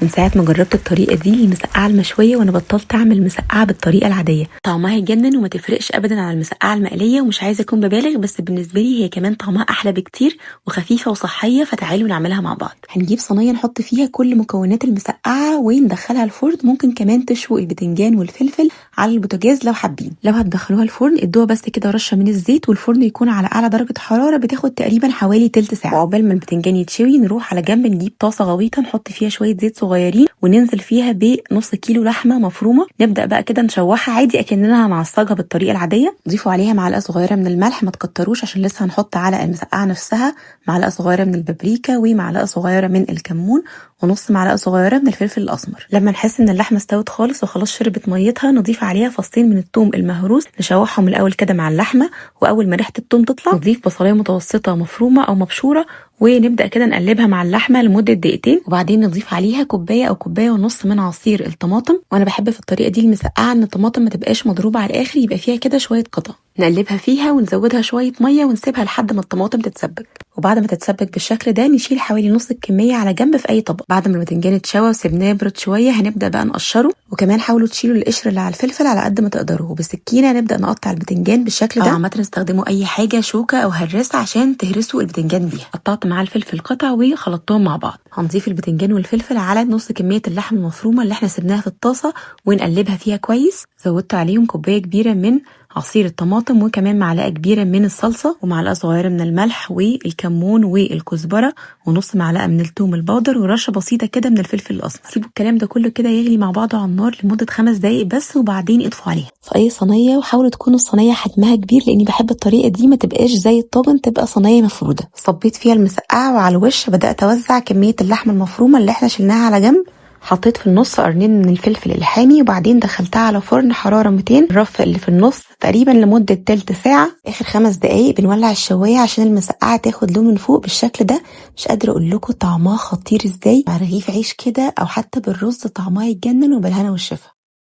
من ساعة ما جربت الطريقة دي المسقعه المشويه وانا بطلت اعمل مسقعه بالطريقة العادية. طعمها يجنن وما تفرقش ابدا عن المسقعه المقليه، ومش عايزه اكون ببالغ بس بالنسبة لي هي كمان طعمها احلى بكتير وخفيفة وصحية. فتعالوا نعملها مع بعض. هنجيب صينية نحط فيها كل مكونات المسقعه وندخلها الفرن. ممكن كمان تشوي البتنجان والفلفل على البوتاجاز لو حابين. لو هتدخلوها الفرن ادوها بس كده رشه من الزيت، والفرن يكون على اعلى درجه حرارة، بتاخد تقريبا حوالي تلت ساعة. وعقبال ما البتنجان يتشوي نروح على جنب نجيب طاسه غويطه نحط فيها شوية زيت صغيرين وننزل فيها بنص كيلو لحمه مفرومه. نبدا بقى كده نشوحها عادي اكننا هنعصجها بالطريقة العادية. ضيفوا عليها معلقه صغيرة من الملح، ما تكتروش عشان لسه هنحط على المسقعه نفسها معلقه صغيرة من البابريكا ومعلقة صغيرة من الكمون ونص معلقه صغيرة من الفلفل الاسمر. لما نحس ان اللحمة استوت خالص وخلاص شربت ميتها نضيف عليها فصين من الثوم المهروس، نشوحهم الاول كده مع اللحمة، واول ما ريحه الثوم تطلع نضيف بصلايه متوسطه مفرومه او مبشوره ونبدا كده نقلبها مع اللحمة لمدة دقيقتين، وبعدين نضيف عليها كوباية او كوباية ونص من عصير الطماطم. وانا بحب في الطريقة دي المسقعه ان الطماطم ما تبقاش مضروبة على الاخر، يبقى فيها كده شوية قطع. نقلبها فيها ونزودها شوية مية ونسيبها لحد ما الطماطم تتسبك. وبعد ما تتسبك بالشكل ده نشيل حوالي نص الكمية على جنب في اي طبق. بعد ما الباذنجان اتشوى وسيبناه يبرد شوية هنبدا بقى نقشره، وكمان حاولوا تشيلوا القشر اللي على الفلفل على قد ما تقدروا. وبالسكينه نبدا نقطع الباذنجان بالشكل ده. عامة استخدموا اي حاجة شوكه او هراسه عشان تهرسوا الباذنجان بيها. قطعت مع الفلفل قطع وخلطتهم مع بعض. هنضيف الباذنجان والفلفل على نص كمية اللحم المفرومه اللي احنا سيبناها في الطاسه ونقلبها فيها كويس. زودت عليهم كوباية كبيرة من عصير الطماطم وكمان معلقه كبيرة من الصلصه ومعلقة صغيرة من الملح والكمون والكزبره ونص معلقه من الثوم البودر ورشه بسيطة كده من الفلفل الاسمر. سيبوا الكلام ده كله كده يغلي مع بعضه على النار لمدة 5 دقائق بس، وبعدين اطفوا عليها في اي صينية. وحاولوا تكون الصينية حجمها كبير لاني بحب الطريقة دي ما تبقاش زي الطاجن، تبقى صينية مفروده. صبيت فيها المسقعه وعلى الوش بدات اوزع كمية اللحمة المفرومه اللي احنا شلناها على جنب. حطيت في النص قرنين من الفلفل الحامي وبعدين دخلتها على فرن حرارة 200، الرف اللي في النص تقريبا لمدة تلت ساعة. اخر 5 دقايق بنولع الشواية عشان المسقعة تاخد لون من فوق بالشكل ده. مش قادرة اقول لكم طعمها خطير ازاي، مع رغيف عيش كده او حتى بالرز طعمها يتجنن. وبالهنا والشفا.